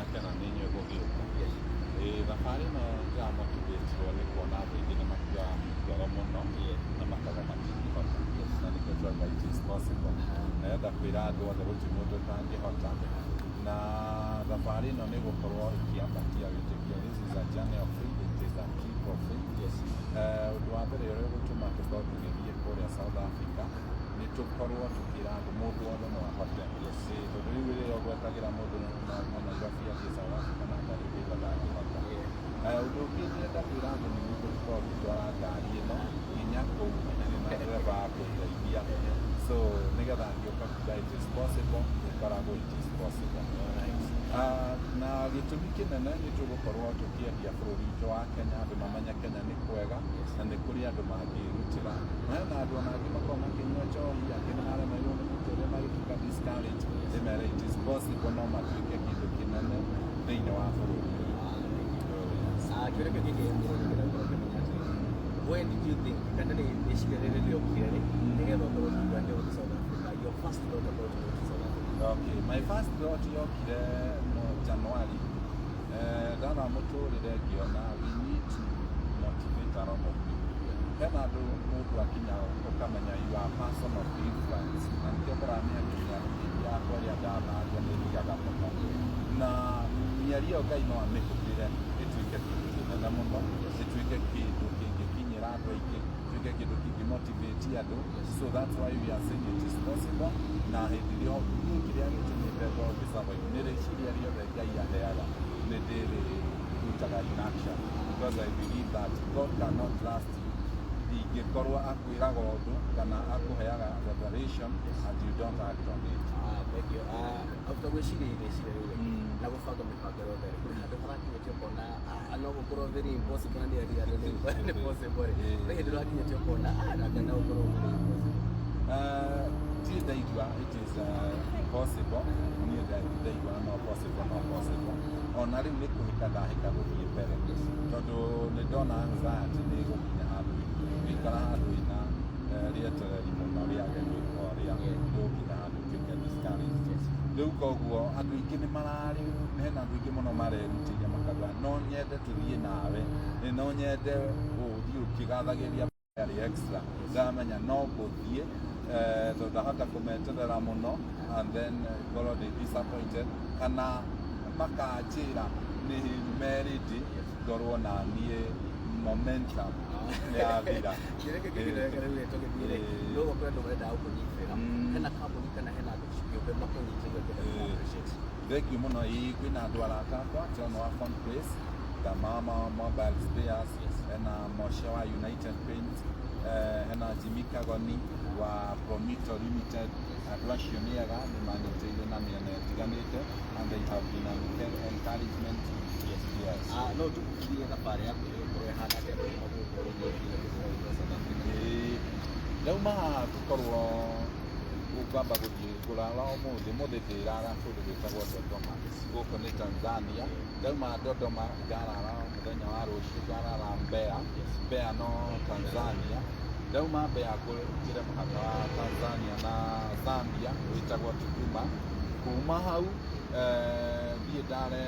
Ndakena nĩ inyuĩ gũgĩũka. Ĩĩ, thabarĩ ĩno ndĩramotivatirwo nĩ kuona andũ aingĩ nĩ makuaga ngoro mũno na makauga matingĩhota, na nĩkĩo turauga it is possible. Na ndĩrenda kwĩra andũ othe gũtirĩ mũndũ ũtangĩhota, na thabarĩ ĩno nĩ ĩgũkorwo ĩkĩambatia wĩtĩkio. This is a journey of faith, it is a trip of faith. Ũndũ wa mbere ũrĩa ũgũtũma tũkorwo tũgĩthiĩ kũrĩa South Africa nĩ tũkorwo tũkĩra andũ mũndũ wothe no ahote. Ĩĩ, tondũ rĩu rĩrĩa ũgwetagĩra mũndũ na Nairobi athiĩ South Africa na ndarĩ kũigua ndangĩhota. Ũndũ ũngĩ ndĩrenda kwĩra andũ nĩ gũkorwo ngĩtwara ngari ĩno nginya kũu ndĩna ndereba wa kũndeithia, so nĩgetha ngĩũka kuga it is possible, ĩkoragwo it is possible. Ah, na gĩtũmi kĩnene nĩ tũgũkorwo tũkĩendia bũrũri witũ wa Kenya, andũ mamenye Kenya nĩ kwega na nĩ kũrĩ andũ mangĩrutĩra. Na hena andũ ona angĩ makoragwo makĩnyua njohi, angĩ nĩ maremeirwo nĩ mũtũrĩre magĩtuĩka discouraged, ndĩmere it is possible, no matuĩke kĩndũ kĩnene thĩinĩ wa bũrũri ũyũ. Oh, yes. Ah, kĩũria kĩu kĩngĩ mũno nĩgetha ũkorwo ũkĩmenya atĩrĩrĩ, when did you think, kana nĩ rĩciria rĩrĩ rĩokire rĩ nĩgetha ũkorwo ũkiuga nĩ ũgũthiĩ South Africa? Your first thought about going to South Africa? Okay, my first thought yokire mu January. Ndara mũtũrĩre ngĩona we need to motivate a lot of people. Hena andũ mũndũ akinya ũkamenya you are a person of influence. Na nĩkĩo ũkoraga mĩario yakwa ĩrĩa ndanaria nĩ ĩthiaga mũno. Na mĩario ĩyo Ngai no amĩhũthĩre ĩtuĩke kĩndũ kĩnene mũno, ĩtuĩke kĩndũ kĩngĩkinyĩra andũ aingĩ, ĩtuĩke kĩndũ kĩngĩ motivate andũ. So that's why we are saying it is possible. Na hĩndĩ ĩrĩa niĩ kĩrĩa gĩtũmĩte ngorwo ngĩ survive nĩ rĩciria rĩothe Ngai aheaga nĩ ndĩrĩrutaga in action, because I believe that God cannot trust you ingĩkorwo akwĩraga ũndũ kana akũheaga revelation and you don't act on it. Ah, thank you. Ah, after gwĩciria rĩciria rĩu rĩ, na gũbanga mĩbango yothe rĩ, kũrĩ handũ harakinyĩte ũkona ah, no gũkorwo very impossible, na nĩ andũ nĩ possible rĩ, kũrĩ hĩndĩ ũrakinyĩte ũkona ah, na no gũkorwo very impossible? Ndirĩ ndaigua it is possible. Niĩ ndaigua no possible, no possible. Ona rĩu nĩ kũhĩka ndahĩka gũthiĩ mbere, tondũ nĩ ndona anxiety nĩ ĩgũkinya handũ ũngĩikara handũ ĩna rĩetereri mũno rĩage gwĩka ũrĩa, ĩgũkinya handũ ũtuĩke discouraged. Rĩu koguo andũ aingĩ nĩ mararĩ, hena andũ aingĩ mũno marerutĩire makauga no nyende tũthiĩ nawe, no nyende ũthiĩ ũkĩgathagĩria arĩ extra. Ndamenya no ngũthiĩ tondũ ndahota kũmeterera mũno and then ngorwo ndĩ disappointed kana makanjĩra nĩ merĩndĩ ngorwo na niĩ momentum nĩ yathira. Kĩũria kĩu kĩngĩ ndĩreka rĩu rĩ, tũgĩthiĩ rĩ, no gũkorwo andũ marenda gũkũnyitĩrĩra, hena kambuni kana hena andũ kĩũmbe makũnyitĩrĩra ũngĩenda kũ appreciate? Thank you mũno. Ĩĩ, kwĩna andũ arata akwa, John wa Phone Place, the Mama Mobile Spares, hena Moshe wa United Paint, hena Jimmy Kagoni wa Promito Limited. Andũ acio nĩ ega, nĩ manyitĩrĩire na mĩena ĩtiganĩte and they have been an encouragement. Yes. Ah, no tũkurie thabarĩ yaku ĩgũkorwo ĩhana atĩa kuma gũkũ ũthiĩ nginya bũrũri wa South Africa? Ĩĩ, ndauma haha tũkorwo ngwamba gũthiĩ ngũrara ũmũthĩ, ũmũthĩ ndĩrara kũndũ gwĩtagwo Dodoma, gũkũ nĩ Tanzania. Ndauma Dodoma ngarara mũthenya wa rũciũ ngarara Mbeya, Mbeya no Tanzania. Ndauma Mbeya ngĩre mũhaka wa Tanzania na Zambia wĩtagwo Tunduma. Kuma hau thiĩ ndare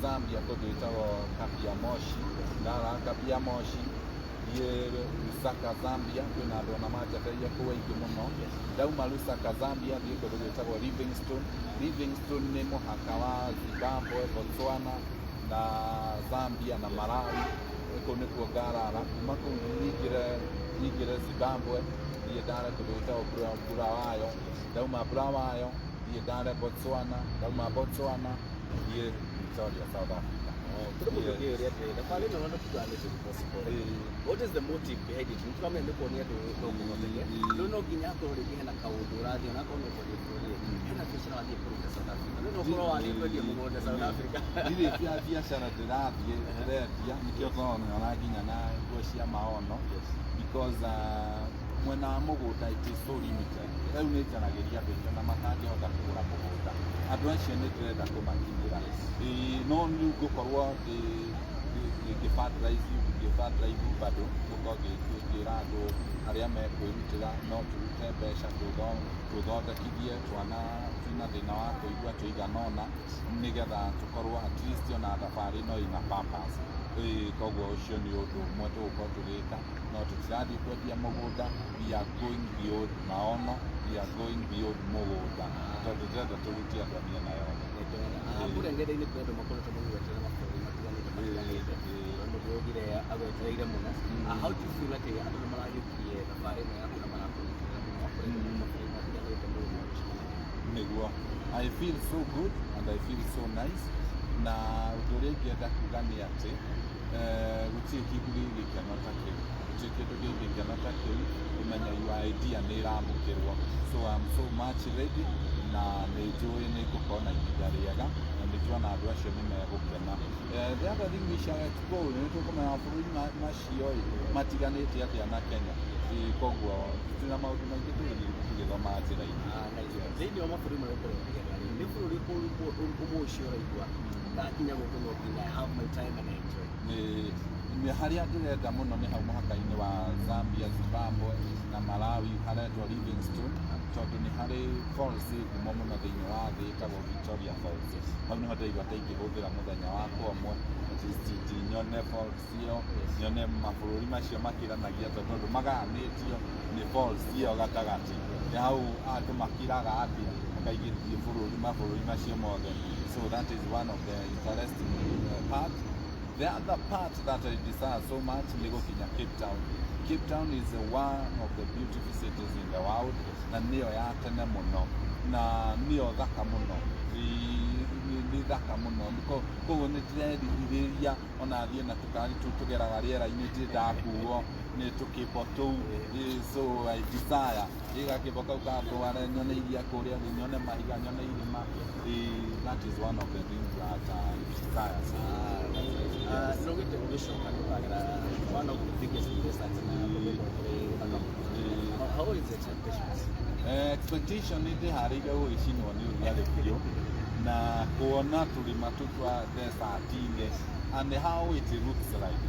Zambia kũndũ gwĩtagwo Kambi ya Moshi, ndarara Kambi ya Moshi thiĩ Lusaka, Zambia, kwĩna andũ ona manjetereire kũu aingĩ mũno. Ndauma Lusaka, Zambia, thiĩ kũndũ gwĩtagwo Livingstone. Livingstone nĩ mũhaka wa Zimbabwe, Botswana na Zambia na Malawi. Kũu nĩkuo ngarara. Kuma kũu nyingĩre Zimbabwe, thiĩ ndare kũndũ gwĩtagwo Bulawayo. Ndauma Bulawayo thiĩ ndare Botswana. Ndauma Botswana thiĩ Pretoria, South Africa. Kũrĩ mũndũ ũngĩũria atĩrĩrĩ, thabarĩ ĩno ona tugaga nĩ impossible, what is the motive behind it? Nĩ tũramenya nĩ kuonia andũ no kũhoteke, rĩu no nginya hakorwo rĩngĩ hena kaũndũ ũrathiĩ, onakorwo no kwendia bũrũri, hena biacara wathiĩ kũruta South Africa, no ũkorwo wathiĩ kwendia mũgũnda South Africa? Ndirĩ bia biacara ndĩrathiĩ ndĩrendia, nĩkĩo tũrona nginya na nguo cia maono, because mwena wa mũgũnda it is so limited. Rĩu nĩ njaragĩria andũ aingĩ na matangĩhota kũgũra mũgũnda, andũ acio nĩ ndĩrenda kũmakinyĩra. Ĩĩ, no rĩu ngũkorwo ndĩ Ngĩ fundraise bado ngũkorwo ngĩra andũ arĩa mekwĩrutĩra no tũrute mbeca tũthondekithie twana twĩna thĩna wa kũigua tũigana ũna, nĩgetha tũkorwo at least ona thabarĩ ĩno ĩna purpose. Koguo ũcio nĩ ũndũ ũmwe tũgũkorwo tũgĩka, no tũtirathiĩ kwendia mũgũnda. We are going beyond maono, we are going beyond mũgũnda, tondũ tũrenda tũhutie andũ a mĩena yothe. Kũrĩa ng'enda-inĩ kwĩ andũ makoretwo magĩgweterera mabũrũri matiganĩte. Mũndũ augire agwetereire mũno. How do you feel atĩ andũ nĩ maragĩũkirie thabarĩ ĩno yaku na marakũnyitĩrĩra mũno mabũrũri matiganĩte mũno? Nĩguo, I feel so good and I feel so nice. Na ũndũ ũrĩa ingĩenda kuga nĩ atĩ gũtirĩ kĩndũ gĩ gĩkeno ta kĩu, gũtirĩ kĩndũ gĩ gĩkeno ta kĩu kũmenya your idea nĩ ĩramũkĩrwo. So I'm so much ready, na nĩ njũĩ nĩ ngũkorwo na ihinda rĩega, na nĩ njũĩ ona andũ acio nĩ megũkena. The other thing we shall explore, nĩ tũkũmenya mabũrũri macio ĩ matiganĩte atĩa na Kenya. Koguo twĩna maũndũ maingĩ tũgĩthiĩ tũgĩthoma njĩra-inĩ. Thĩinĩ wa mabũrũri marĩa ũkoragwo ũkĩgerera rĩ, nĩ bũrũri ũmwe ũcio ũraigua ndakinya gũkũ no nginya I have my time and I enjoy? Nĩ harĩa ndĩrenda mũno nĩ hau mũhaka-inĩ wa Zambia, Zimbabwe na Malawi, haretwo Livingstone, tondũ nĩ harĩ falls ĩ ngumo mũno thĩinĩ wa thĩ ĩtagwo Victoria Falls. Hau nĩho ndaigua ta ingĩhũthĩra mũthenya wakwa ũmwe, at least nyone falls ĩyo, nyone mabũrũri macio makĩranagia, tondũ magayanĩtio nĩ falls ĩyo gatagatĩ. Nĩ hau andũ makiraga atĩa makaingĩrithio bũrũri mabũrũri macio mothe. So that is one of the interesting part. The other part that I desire so much nĩ gũkinya Cape Town. Cape Town is one of the beautiful cities in the world, na nĩyo ya tene mũno na nĩyo thaka mũno. Nĩ thaka mũno. Koguo nĩ ndĩrerirĩria ona thiĩ na tũkari tũu tũgeraga rĩera-inĩ, ndirĩ ndakuo nĩ tũkĩmbo tũu. So I desire gakĩmbo kau gandware nyone iria kũrĩa thĩ, nyone mahiga, nyone irĩma. That is one of the things that I desire so Yes. Nĩũgĩte ũgĩcoka nĩũkagera one of the biggest deserts na kũndũ kũrĩ gũthaka mũno. How is the expectations? Expectation nĩ ndĩharĩirie gũgĩcinwo nĩ ũrugarĩ biũ na kuona tũrĩma tũu twa desert-inĩ and how it looks like.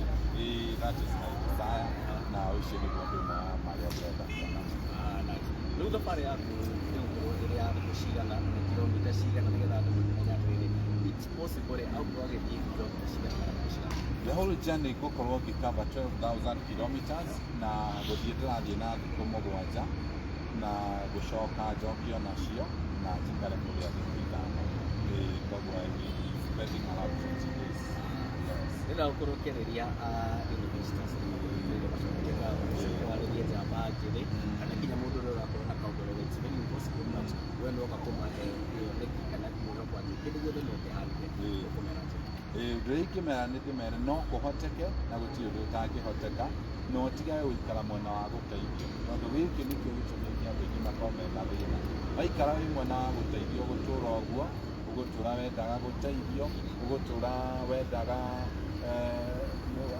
That is my desire, na ũcio nĩguo ũndũ ũmwe wa marĩa ndĩrenda kuona. Ah, nice. Rĩu thabarĩ yaku ĩgũkorwo ĩrĩ ya thikũ cigana na kilomita cigana, nĩgetha andũ mamenye atĩrĩrĩ, it's possible rĩ, akorwo agĩthiĩ kilomita cigana na thikũ cigana? The whole journey ngũkorwo ngĩcover 12,000 kilometers, na gũthiĩ ndĩrathiĩ na thikũ 7, na gũcoka njokio nacio na njikare kũrĩa thikũ 5. Koguo I will be spending around 20 days. Yes. Ndĩrenda gũkorwo ũkĩarĩria investors macoke macoke warĩrie njamba njĩthĩ kana nginya mũndũ ũrĩa ũrakorwo na kaũndũ ũrauga it's very impossible, but we no ũka kũmahe kĩoneki kana mwĩhoko atĩ kĩndũ gĩothe no kĩhanĩke, ũkũmera atĩa? Ũndũ ũrĩa ingĩmera nĩ ndĩmere no kũhoteke na gũtirĩ ũndũ ũtangĩhoteka, na ũtigage gũikara mwena wa gũteithio, tondũ gĩkĩ nĩkĩo gĩtũmĩte andũ aingĩ makorwo mena thĩna. Waikara wĩ mwena wa gũteithio, gũtũra ũguo ũgũtũra wendaga gũteithio, ũgũtũra wendaga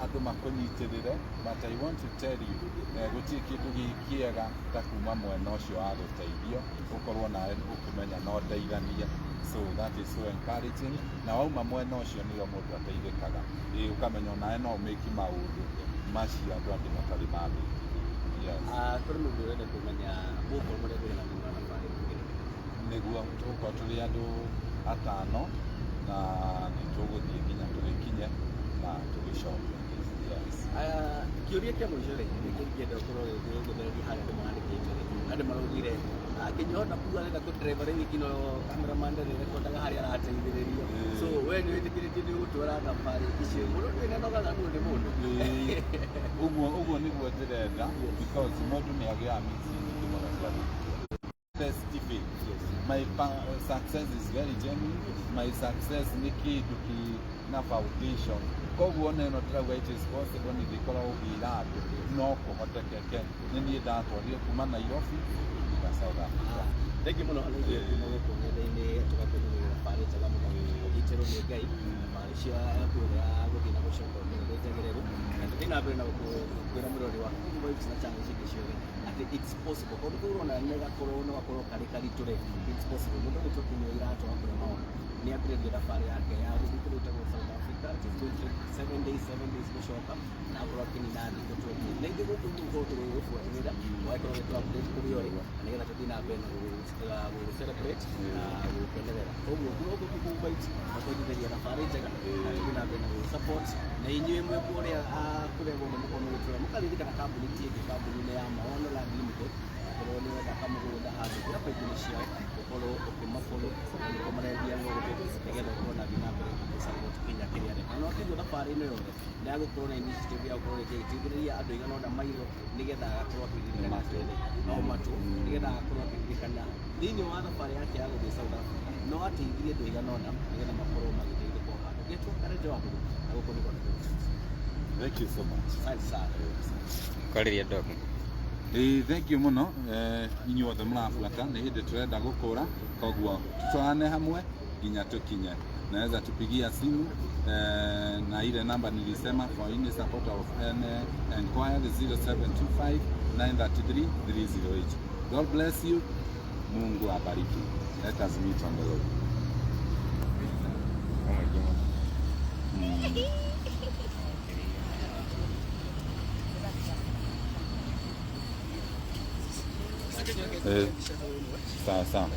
andũ makũnyitĩrĩre. But I want to tell you, gũtirĩ kĩndũ gĩ kĩega ta kuma mwena ũcio wa gũteithio, ũkorwo nawe ũkĩmenya no ndeithanie. So that is so encouraging, na wauma mwena ũcio nĩrĩo mũndũ ateithĩkaga. Ũkamenya onawe no ũmĩki maũndũ macio andũ angĩ matarĩ mamĩki. Yes. Kũrĩ mũndũ ũrenda kũmenya mũgũkorwo mũrĩ andũ aigana thĩinĩ wa thabarĩ ĩno? Nĩguo, tũgũkorwo tũrĩ andũ atano, na nĩ tũgũthiĩ nginya tũgĩkinye na tũgĩcoke. Yes. Kĩũria kĩa mũico rĩ, nĩkĩo ingĩenda ũkorwo ũgĩthereria harĩa andũ mandĩkĩte rĩ, andũ maraugire akĩnyona kuga arenda kũ drive rĩu nginya cameraman ndarĩ rekondaga harĩa arateithĩrĩrio. So we nĩ wĩtĩkĩrĩtie nĩ ũgũtwara thabarĩ icio mũndũ ndũĩ nanogaga mũndũ nĩ mũndũ? Ĩĩ, ũguo nĩguo ndĩrenda, because mũndũ nĩ agĩaga mix nyingĩ mũno cia gwĩtia. Best debate. My success is very genuine. My success nĩ kĩndũ kĩ na foundation. Koguo ona ĩno ndĩrauga it is possible, nĩ ndĩkoragwo ngĩra andũ no kũhotekeke. Nĩ niĩ ndatwarire kuma Nairobi nginya South Africa. Thengiũ mũno nĩ ithuĩ kuma gũkũ ng'enda-inĩ, tũgakũnyũrũra thabarĩ njega mũno, ũgitĩrwo nĩ Ngai, thabarĩ cia yaku yothe ya gũthiĩ na gũcoka ũkĩrĩ njagĩrĩru, na tũthiĩ na mbere na kwĩra mũrori wa Vibes na channel cingĩ ciothe atĩ it's possible. Kaũndũ kau ũrona nĩ gakorwo no gakorwo karĩ karitũ rĩ, it's possible. Mũndũ agĩtua kũnyua iratũ akũrĩa maono. Nĩ ambĩrĩria thabarĩ yake ya gũthiĩ kũndũ gwĩtagwo South Africa. It is going to take 7 days, 7 days gũcoka na akorwo akĩnina thikũ 20. Na ithuĩ gũkũ tũgũkorwo tũgĩgũbuatĩrĩra, ũgagĩkorwo ũgĩtũ update kũrĩa ũrĩ, na nĩgetha tũthiĩ na mbere na gũgũ celebrate na gũgũkenerera. Koguo kuma gũkũ kũu Bites makwendithĩria thabarĩ njega na tũthiĩ na mbere na gũgũ support, na inyuĩ mwĩ kũrĩa kũrĩa guothe mũkorwo mũgĩtũra, mũkaririkana kambuni ti ĩngĩ, kambuni nĩ ya Maono Land Limited. Akorwo nĩ ũrenda kamũgũnda handũ, kũrĩa baingi-inĩ ciao, ũkorwo ũkĩmafollow na nĩkuo marendia ng'ombe, nĩgetha ũkorwo na thiĩ na mbere na gũ-support nginya kĩrĩa areka. Na wakĩigua thabarĩ ĩno yothe nĩ agũkorwo na initiative ya gũkorwo rĩngĩ agĩteithĩrĩria andũ aigana ũna maitho, nĩgetha agakorwo akĩririkana atĩrĩrĩ, no matũ, nĩgetha agakorwo akĩririkana thĩinĩ wa thabarĩ yake ya gũthiĩ South Africa no ateithirie andũ aigana ũna, nĩgetha makorwo magĩteithĩka o handũ. Ngetwo Karenjo wa Mbũgũ, na gũkũ nĩ kwa Thank you so much. Asante sana. Kwarĩria andũ aku. Ĩĩ, thank you mũno inyuothe mũrabuata. Nĩ hĩndĩ tũrenda gũkũra, koguo tutwarane hamwe nginya tukinye. Naweza tupigia simu na ile namba nilisema for any support of any enquiry, 0725 933 308. God bless you. Mungu abariki. Let us meet on the road. Mũingĩ mũno. Sawa sawa.